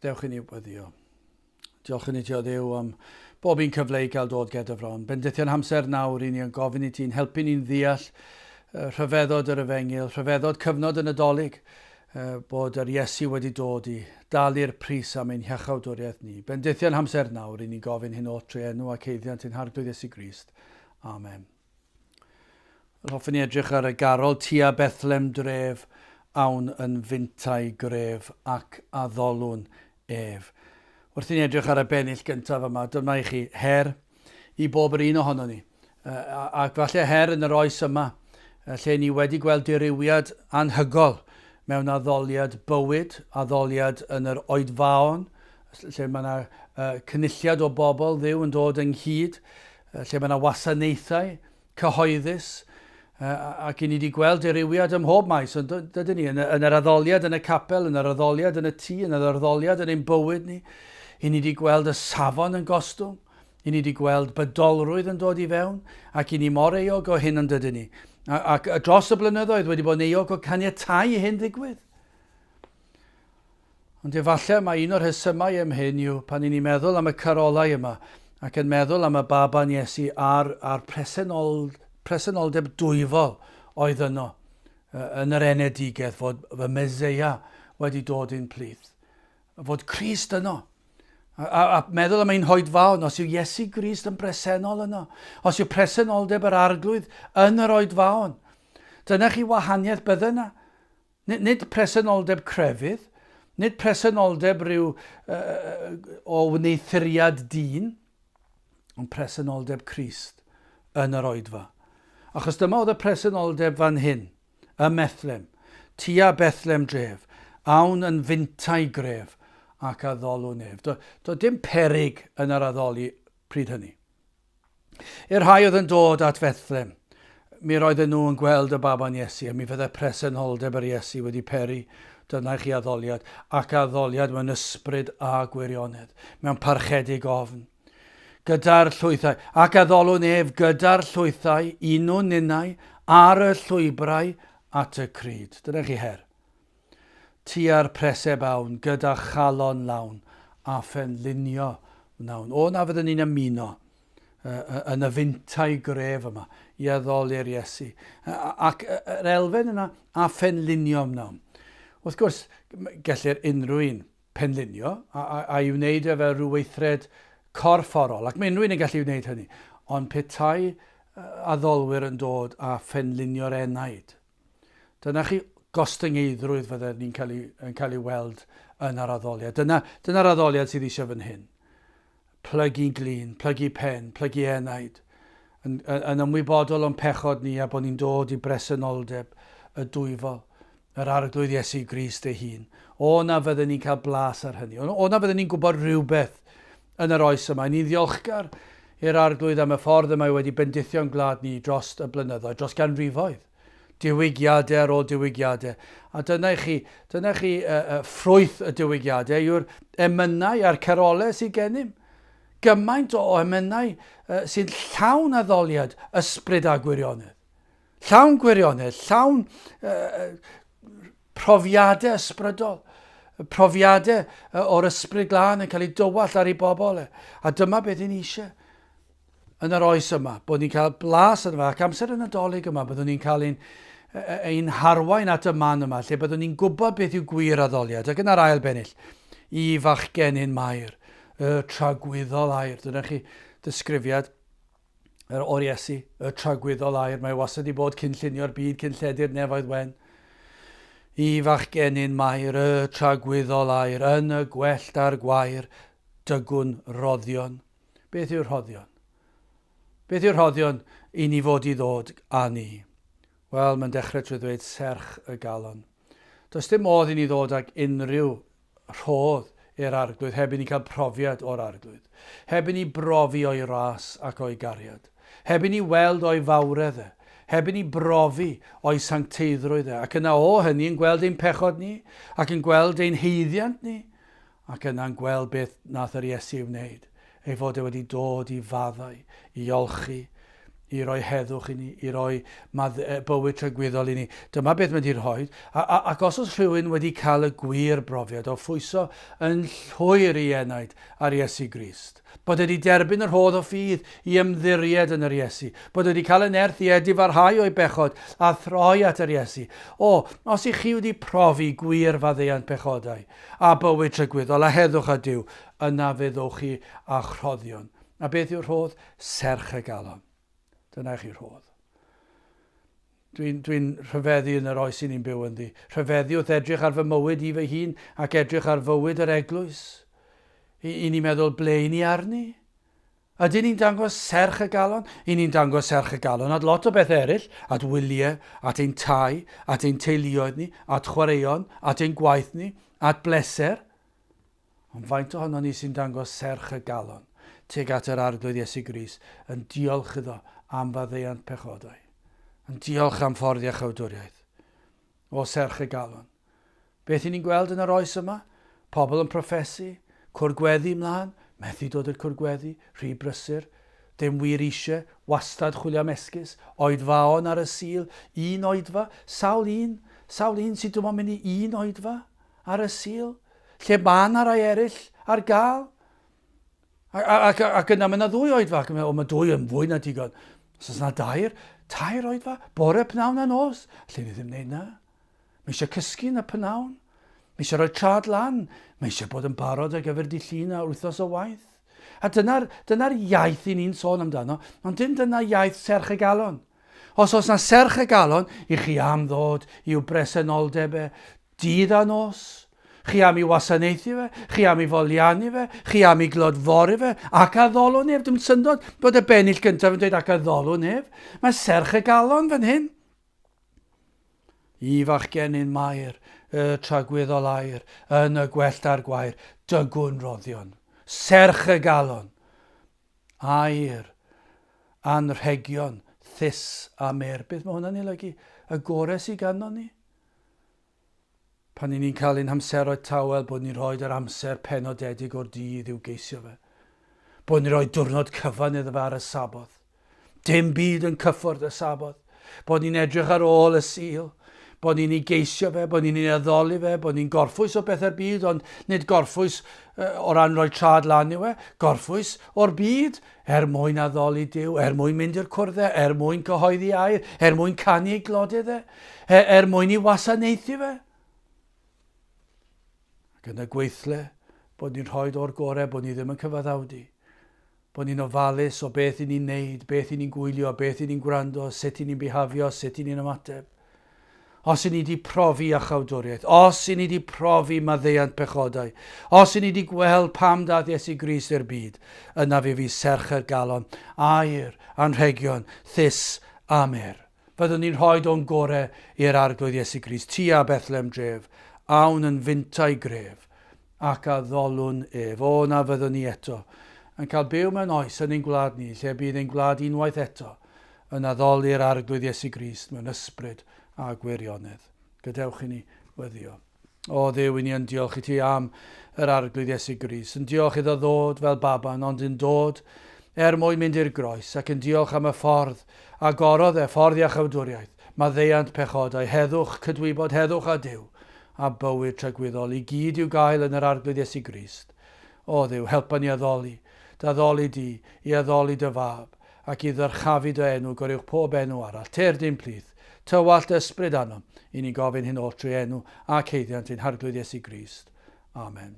Gadewch i ni weddio. Diolch i ni ti o Dduw am bob un cyfle i gael dod ger dy fron. Bendithion hamser nawr i ni yn gofyn i ti'n helpu ni'n ddeall rhyfeddod yr efengyl, rhyfeddod cyfnod y Nadolig, bod yr Iesu wedi dod i dalu'r pris am ein hiachawdwriaeth ni. Bendithion hamser nawr i ni'n gofyn hyn oll trwy enw ac haeddiant ein Harglwydd Iesu Grist. Amen. Wel, hoffwn i edrych ar y garol tua Bethlem dref, awn yn fintai gref ac addolwn ef. Wrth i ni edrych ar y bennill gyntaf yma, dyma i chi her i bob yr un ohono ni. Ac falle her yn yr oes yma, lle ni wedi gweld dirywiad anhygol mewn addoliad bywyd, addoliad yn yr oedfaon, lle mae yna cynulliad o bobl Dduw yn dod ynghyd, lle mae yna wasanaethau cyhoeddus, ac i ni wedi gweld dirywiad ym mhob maes, ond dydyn ni, yn, yn yr addoliad yn y capel, yn yr addoliad yn y tŷ, yn yr addoliad yn ein bywyd ni, i ni wedi gweld y safon yn gostwng, i ni wedi gweld bydolrwydd yn dod i fewn, ac i ni mor euog o hyn ond dydyn ni. Ac dros y blynyddoedd wedi bod yn euog o caniatau i hyn ddigwydd. Ond efallai mai un o'r rhesymau am hyn yw pan 'y ni'n meddwl am y carolau yma ac yn meddwl am y baban Iesu a'r, a'r presenol, presenoldeb dwyfol oedd yno yn yr enedigaeth fod fy Meseia wedi dod i'n plith, fod Crist yno. A, a, a meddwl am ein hoedfaon, os yw Iesu Grist yn bresennol yno, os yw presenoldeb yr Arglwydd yn yr oedfaon, dyna chi wahaniaeth bydde yna. Nid presenoldeb crefydd, nid presenoldeb rhyw uh, o wneuthuriad dyn, ond presenoldeb Crist yn yr oedfa. Achos dyma oedd y presenoldeb fan hyn, ym Methlem, tua Bethlem dref, awn yn fintai gref ac addolwn ef. Do, do dim perig yn yr addoli pryd hynny. I'r rhai oedd yn dod at Fethlem, mi roedden nhw yn gweld y baban Iesu, a mi fyddai presenoldeb yr Iesu wedi peri dyna i chi addoliad, ac addoliad mewn ysbryd a gwirionedd, mewn parchedig ofn. Gyda'r llwythau, ac addolwn ef gyda'r llwythau, unwn ninnau, ar y llwybrau at y cryd. Dyna chi her. Tua'r preseb awn gyda chalon lawn a phenlinio wnawn. O na fyddwn ni'n ymuno yn y fintai gref yma i addoli'r Iesu. Ac yr elfen yna a phenlinio wnawn. Wrth gwrs, gellir unrhyw un penlinio a'i wneud e fel rhyw weithred corfforol, ac mae unrhyw un yn gallu wneud hynny. Ond petai addolwyr yn dod a phenlinio'r enaid, Dyna chi gostyngeiddrwydd fydden ni'n cael ei, yn cael ei weld yn yr addoliad. Dyna, dyna'r addoliad sydd eisiau fan hyn. Plygu glin, plygu pen, plygu enaid, yn, yn, yn ymwybodol o'n pechod ni a bod ni'n dod i bresenoldeb y dwyfol, yr Arglwydd Iesu Grist ei hun. O na fydden ni'n cael blas ar hynny. O na fydden ni'n gwybod rhywbeth yn yr oes yma. Ni'n ddiolchgar i'r Arglwydd am y ffordd y mae wedi bendithio'n gwlad ni dros y blynyddoedd, dros ganrifoedd. Diwygiadau ar ôl diwygiadau. A dyna i chi, dyna i chi uh, uh, ffrwyth y diwygiadau yw'r emynau a'r carolau sydd gennym. Gymaint o emynau uh, sy'n llawn addoliad, ysbryd a gwirionedd. Llawn gwirionedd, llawn uh, profiadau ysbrydol, profiadau o'r ysbryd glân yn cael ei dywallt ar ei bobl e. A dyma beth ni'n eisiau yn yr oes yma, bod ni'n cael blas yna ac amser y Nadolig yma, byddwn ni'n cael ein, ein harwain at y man yma, lle byddwn ni'n gwybod beth yw gwir addoliad. Ac yna'r ail bennill, i fachgenyn Mair, y tragwyddol air. Dyna chi ddisgrifiad yr o'r Iesu, y tragwyddol air, mae wastad i bod cyn llunio'r byd, cyn lledu'r nefoedd wen. I fachgenyn Mair, y tragwyddol air, yn y gwellt a'r gwair, dygwn roddion. Beth yw'r rhoddion? Beth yw'r rhoddion i ni fod i ddod â ni? Wel, mae'n dechrau trwy ddweud serch y galon. Does dim modd i ni ddod ag unrhyw rhodd i'r Arglwydd heb i ni cael profiad o'r Arglwydd, heb i ni brofi o'i ras ac o'i gariad, heb i ni weld o'i fawredd e, heb i ni brofi o'i sancteiddrwydd e, ac yna o hynny yn gweld ein pechod ni, ac yn gweld ein haeddiant ni, ac yna'n gweld beth nath yr Iesu ei wneud, ei fod e wedi dod i faddau, i olchi, I roi heddwch i ni, i roi madd, bywyd tragwyddol i ni. Dyma beth mae wedi rhoi. A, a, ac os oes rhywun wedi cael y gwir brofiad o phwyso yn llwyr ei enaid ar Iesu Grist, bod wedi derbyn y rhodd o ffydd i ymddiried yn yr Iesu, bod wedi cael y nerth i edifarhau o'i bechod a throi at yr Iesu. O, os ych chi wedi profi gwir faddeuant pechodau, a bywyd tragwyddol, a heddwch â Duw, yna fe ddowch chi â'ch rhoddion. A beth yw'r rhodd? Serch y galon. Dyna i chi rhodd. Dwi'n dwi rhyfeddu yn yr oes i ni'n byw ynddi. Rhyfeddu wrth edrych ar fy mywyd i fy hun ac edrych ar fywyd yr eglwys. I, i ni'n meddwl ble i ni arni? Ydyn ni'n dangos serch y galon? I ni'n dangos serch y galon at lot o bethau eraill, at wyliau, at ein tai, at ein teuluoedd ni, at chwaraeon, at ein gwaith ni, at bleser. Ond faint ohonon ni sy'n dangos serch y galon tuag at yr Arglwydd Iesu Grist, yn diolch iddo am faddeuant pechodau, yn diolch am ffordd iachawdwriaeth? O serch y galon. Beth i ni'n gweld yn yr oes yma? Pobl yn proffesu, cwr gweddi mlaen, methu dod i'r cwr gweddi, rhy brysur, dim wir eisiau, wastad chwilio am esgus, oedfaon ar y Sul, un oedfa, sawl un, sawl un sy'n dim ond mynd i un oedfa ar y Sul? Lle mae yna rai eraill ar gael? Ac, ac, ac yna mae yna ddwy oedfa, ac o, mae dwy yn fwy na digon. Os oes yna dair, tair oedfa, bore, pnawn a nos, lle ni ddim wneud na. Mae eisiau cysgu yn y pnawn. Mae eisiau rhoi trad lan. Mae eisiau bod yn barod ar gyfer dydd Llun a wythnos o waith. A dyna'r dyna iaith i ni'n sôn amdano, ond dim dyna iaith serch y galon. Os oes na serch y galon, i chi am ddod i'w bresenoldeb e, dydd a nos. Chi am i wasanaethu fe, chi am i foliannu fe, chi am i glodfori fe, ac addolwn ef. Dim syndod bod y bennill gyntaf yn dweud ac addolwn ef. Mae serch y galon fan hyn. I fachgenyn Mair, y tragwyddol air, yn y gwellt a'r gwair, dygwn roddion. Serch y galon. Aur, anrhegion, thus a myrrh. Beth mae hwnna'n ei olygu? Y gorau sydd ganddo ni? Pan 'y ni'n cael ein hamseroedd tawel, bod ni'n rhoi yr amser penodedig o'r dydd i'w geisio fe. Bod ni'n rhoi diwrnod cyfan iddo fe ar y Saboth. Dim byd yn cyffwrdd y Saboth. Bod ni'n edrych ar ôl y Sul. Bod ni'n ei geisio fe, bod ni'n ei addoli fe, bod ni'n gorffwys o bethau'r byd, ond nid gorffwys o ran rhoi trad lan yw e, gorffwys o'r byd er mwyn addoli Duw, er mwyn mynd i'r cwrdd e, er mwyn cyhoeddi air, er mwyn canu ei glodydd e, e, er mwyn i wasanaethu fe. Ac yn y gweithle, bod ni'n rhoi o'r gorau, bod ni ddim yn cyfaddawdu. Bod ni'n ofalus o beth i ni'n neud, beth i ni'n gwylio, beth i ni'n gwrando, sut i ni'n bihafio, sut i ni'n ymateb. Os i ni wedi profi iachawdwriaeth, os i ni wedi profi maddeuant pechodau, os i ni wedi gweld pam daeth Iesu Grist i'r byd, yna fe fydd serch yr galon, aur, anrhegion, thus a myrrh. Fyddwn ni'n rhoi o'n gore i'r Arglwydd Iesu Grist, tua Bethlehem dref, awn yn fintai gref, ac addolwn ef. O, na fyddwn ni eto yn cael byw mewn oes yn ein gwlad ni, lle bydd ein gwlad unwaith eto yn addoli'r Arglwydd Iesu Grist mewn ysbryd a gwirionedd. Gadewch i ni weddio. O Dduw, i ni yn diolch i ti am yr Arglwydd Iesu Grist, yn diolch iddo ddod fel baban, ond yn dod er mwyn mynd i'r groes, ac yn diolch am y ffordd agorodd e, ffordd iachawdwriaeth, maddeuant pechodau, heddwch, cydwybod, heddwch â Duw, a bywyd tragwyddol, i gyd i'w gael yn yr Arglwydd Iesu Grist. O Dduw, helpa ni addoli, dy addoli di, i addoli dy fab, ac i ddyrchafu dy enw goruwch pob enw arall. Tyrd i'n plith, tywallt dy ysbryd arnom, i ni'n gofyn hyn oll trwy enw ac haeddiant ein Harglwydd Iesu Grist. Amen.